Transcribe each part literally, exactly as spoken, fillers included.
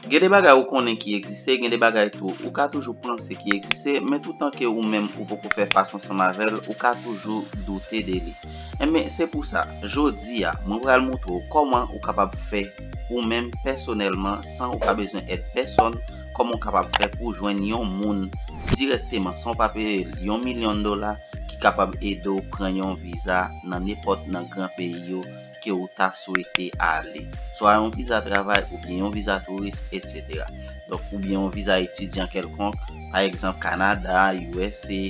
Gen de bagay ou konnen ki egziste, gen de bagay tou ou ka toujou panse ki egziste, men toutan ke ou menm ou poko fè fas ansanm avè l, ou ka toujou doute de li. Enben, se pou sa, jodi a, mwen pral montre w kòman ou kapab fè ou menm pèsonèlman, san ou pa bezwen èd pèsòn, kòman ou kapab fè pou jwenn yon moun dirèkteman, san ou pa peye l yon milyon dola, ki kapab ede w pran yon viza nan nenpòt nan gran peyi yo ke ou ta swete ale. Swa yon viza travay oubyen yon viza touris, etsetera. Donk, oubyen yon viza etidyan kèlkonk, pa egzanp, Kanada, U S A,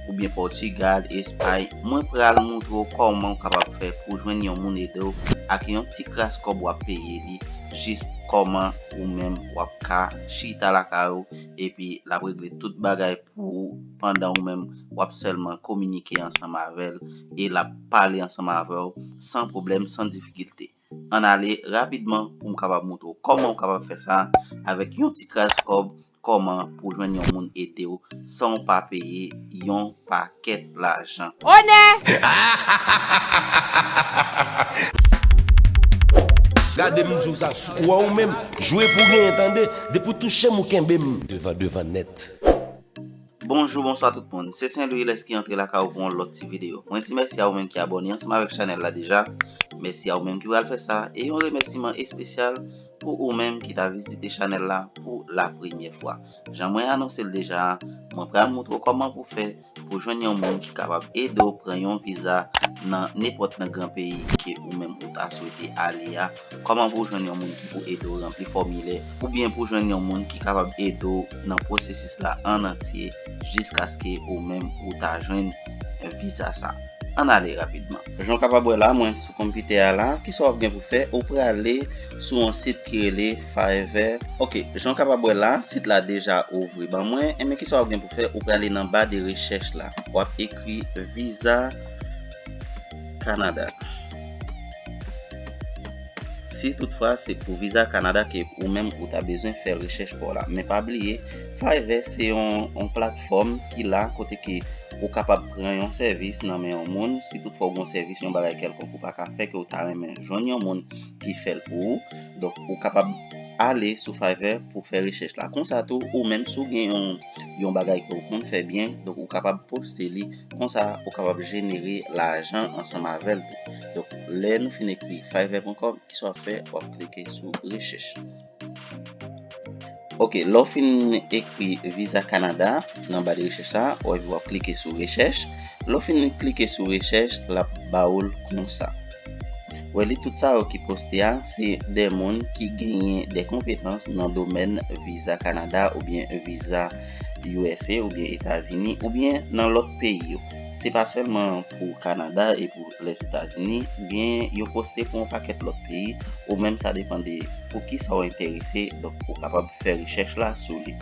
oubyen Pòtigal, Espay. Mwen pral montre w kòman w kapab fè pou jwenn yon moun ede w ak yon ti kras kòb w ap peye li, jis kòman ou menm w ap ka chita lakay ou, epi l ap regle tout bagay pou ou pandan ou menm w ap sèlman kominike ansanm avè l e l ap pale ansanm avè w san pwoblèm, san difikilte. Ann ale rapidman pou m kapab montre w kòman w kapab fè sa avèk yon ti kras kòb, kòman pou jwenn yon moun ede w san w pa peye yon pakèt lajan. Onè! Gade m di w sa, si w wè w menm, jwe pou w genyen, tande. Depi w touche m, ou kenbe m. Devan, devan nèt. Bonjou, bonswa tout moun. Se Saint Louis Lès ki antre lakay ou pou yon lòt ti videyo. Mwen di mèsi a ou menm ki abòne ansanm avèk chanèl la deja. Mèsi a ou menm ki pral fè sa. E yon remèsiman espesyal pou ou menm ki ta vizite chanèl la pou la premyè fwa. Jan mwen anonse l deja a, mwen pral montre w kòman pou fè pou jwenn yon moun ki kapab ede w pran yon viza nan nenpòt nan gran peyi ke ou menm ou ta swete ale a. Kòman pou w jwenn yon moun ki pou ede w ranpli fòmilè, oubyen pou jwenn yon moun ki kapab ede w nan pwosesis la an antye jiskaske ou menm ou ta jwenn viza sa. Ann ale rapidman. Jan w kapab wè la, mwen sou konpitè a la, kisa w ap gen pou fè? Ou prale sou yon sit ki rele Fiverr. Oke, jan w kapab wè la, sit la deja ouvri ban mwen. Enben, kisa w ap gen pou fè? Ou prale nan ba de rechèch la. W ap ekri viza Kanada. Si toutfwa se pou viza Kanada ke ou menm ou ta bezwen fè rechèch pa w la. Men pa bliye, Fiverr se yon, yon platfòm ki la kote ke ou kapab pran yon sèvis nan men yon moun. Si toutfwa w gen yon sèvis, yon bagay kèlkonk ou pa ka fè, ke w ta renmen jwenn yon moun ki fè l pou ou, donk ou kapab ale sou Fiverr pou fè rechèch la. Konsa tou, ou menm si w gen yon, yon bagay ke w konn fè byen, donk ou kapab poste li. Konsa, ou kapab jenere lajan ansanm avè l tou. Donk, lè nou fin ekri fiverr pwen kòm, kisa w ap fè? W ap klike sou rechèch. Oke, lè w fin ekri viza Kanada nan ba de rechèch sa, w ap, w ap klike sou rechèch. Lè w fin klike sou rechèch, l ap ba w l konsa. Wè li, tout sa yo ki poste a, se de moun ki genyen de konpetans nan domèn viza Kanada oubyen viza U S A oubyen Etazini oubyen nan lòt peyi yo. Se pa sèlman pou Kanada e pou Lèzetazini, gen yo poste pou yon pakèt lòt peyi, ou menm sa depann de pou kisa w enterese, donk ou kapab fè rechèch la sou li.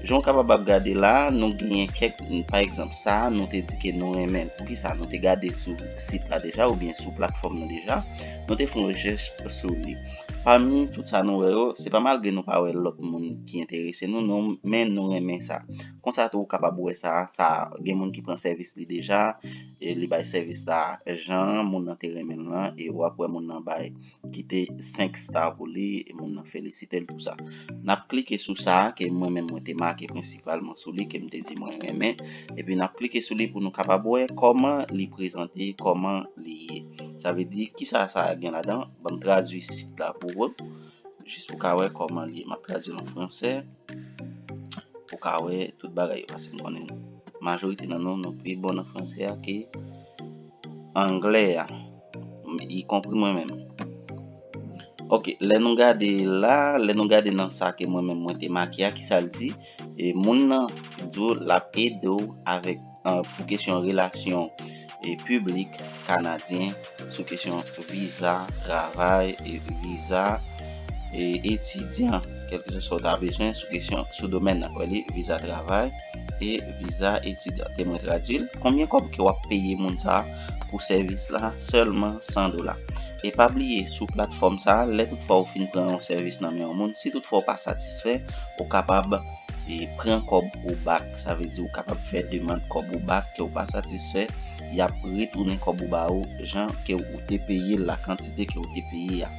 Jan w kapab ap gade la, nou genyen kèk, pa egzanp, sa a, nou te di ke nou renmen l. Poukisa? Nou te gade sou sit la deja oubyen sou platfòm nan deja, nou te fè yon rechèch sou li. Pami tout sa nou wè yo, se pa malgre nou pa wè lòt moun ki enterese nou, non, men nou renmen sa. Konsa tou, ou kapab wè sa, sa gen moun ki pran sèvis li deja, e li bay sèvis la jan moun nan te renmen l lan, e w ap wè moun nan bay, kite senk sta pou li, e moun nan felisite l, tou sa. N ap klike sou sa a, ke mwen menm mwen te make prensipalman sou li, ke m te di mwen renmen, epi n ap klike sou li pou nou kapab wè kòman li prezante, kòman li ye. Sa vle di, kisa sa gen ladan? Ban m tradui sit la pou ou, jis pou w ka wè kòman li ye. M ap tradui l an fransè, pou w ka wè tout bagay yo, paske m konnen majorite nan nou, nou pi bon nan fransè a ke anglè a, ikonpri mwen menm. Oke, lè nou gade la, lè nou gade nan sa ke mwen menm mwen te make a, kisa l di? E moun nan di w l ap ede w avèk, an, pou kesyon relasyon, e, piblik kanadyen, sou kesyon viza travay, e, viza, e, etidyan, kèlkeswa sa w ta bezwen sou kesyon, sou domèn nan, wè li, viza travay e viza etidyan. Te mwen tradui l. Konbyen kòb ke w ap peye moun sa a pou sèvis la? Sèlman san dola. E pa bliye, sou platfòm sa a, lè toutfwa ou fin pran yon sèvis nan men yon moun, si toutfwa ou pa satisfè, ou kapab, e, pran kòb ou back. Sa vle di ou kapab fè demann kòb ou back ke ou pa satisfè, y ap retounen kòb ou ba ou jan ke ou te peye l la, kantite ke ou te peye a.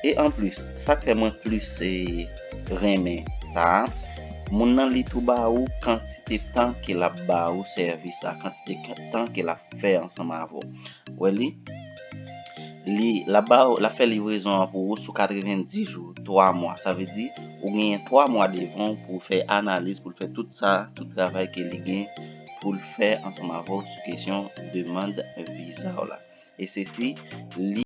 E anplis, sa k fè mwen plis, e, renmen sa a, moun nan li tou ba ou kantite tan ke l ap ba ou sèvis la, kantite tan ke l ap fè ansanm avè w. Wè li, li l ap ba ou, l ap fè livrezon an pou ou sou katrevenndis jou, twa mwa. Sa vle di, ou genyen twa mwa devan w pou w fè analiz, pou l fè tout sa, tout travay ke li gen pou l fè ansanm avè w sou kesyon demann viza w la. E se si li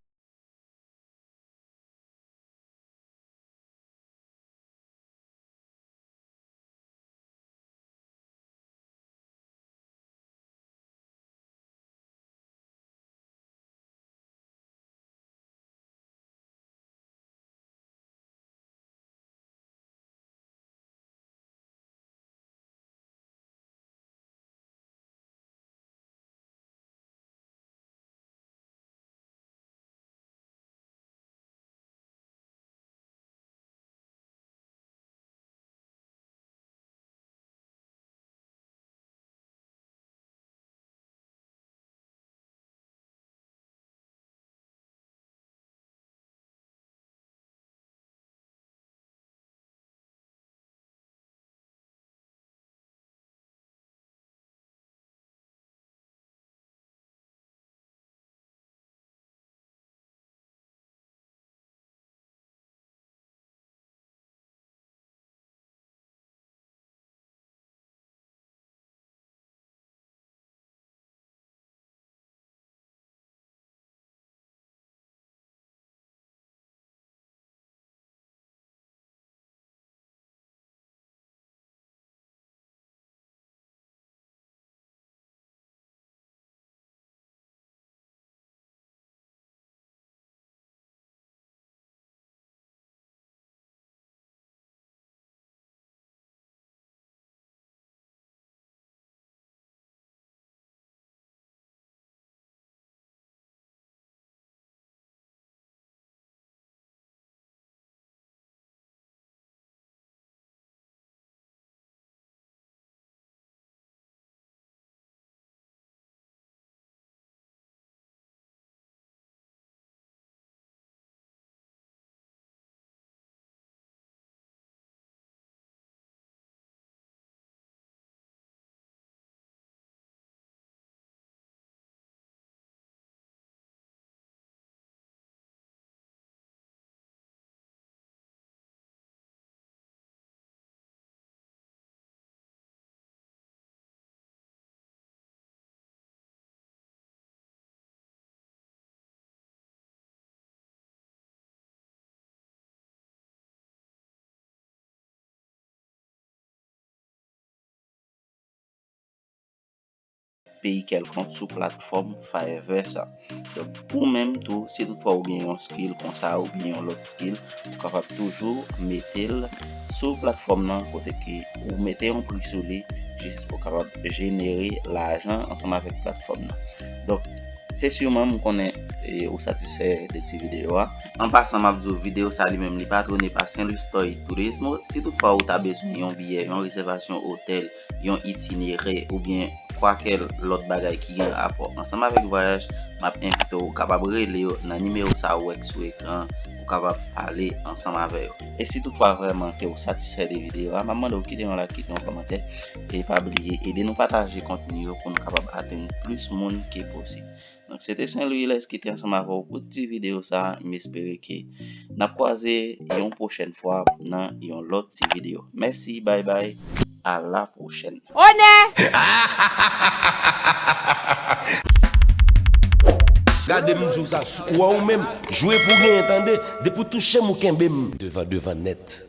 peyi kèlkonk sou platfòm Fiverr sa. Donk, ou menm tou, si toutfwa ou gen yon skill konsa oubyen yon lòt skill, ou kapab toujou mete l sou platfòm nan kote ke ou mete yon pri sou li, jis pou kapab jenere lajan ansanm avèk platfòm nan. Donk, se siman m konnen, e, ou satisfè de ti videyo a. An pasan, m ap di w, videyo sa li menm, li pa twò, ne pa Saint Louis Story Turismo. Si toutfwa ou ta bezwen yon biyè, yon rezèvasyon otèl, yon itinerè, oubyen kwakèl lòt bagay ki gen rapò ansanm avèk vwayaj, m ap envite w, ou kapab rele yo nan nimewo sa ou wè k sou ekran, ou kapab pale ansanm avè yo. E si toutfwa vrèman ke ou satisfè de videyo a, m ap mande w kite yon like, kite yon kòmantè, e pa bliye ede nou pataje kontni yo pou nou kapab atenn plis moun ke posib. Donk, se te Saint Louis Ilès ki te ansanm avè w pou ti videyo sa a. M espere ke n ap kwaze yon pwochèn fwa nan yon lòt ti videyo. Mèsi, bay bay, a la pwochèn. Onè! Gade m di w sa, ou wè ou menm, jwe pou genyen tande, depi w touche m ou kenbe m. Devan, devan nèt.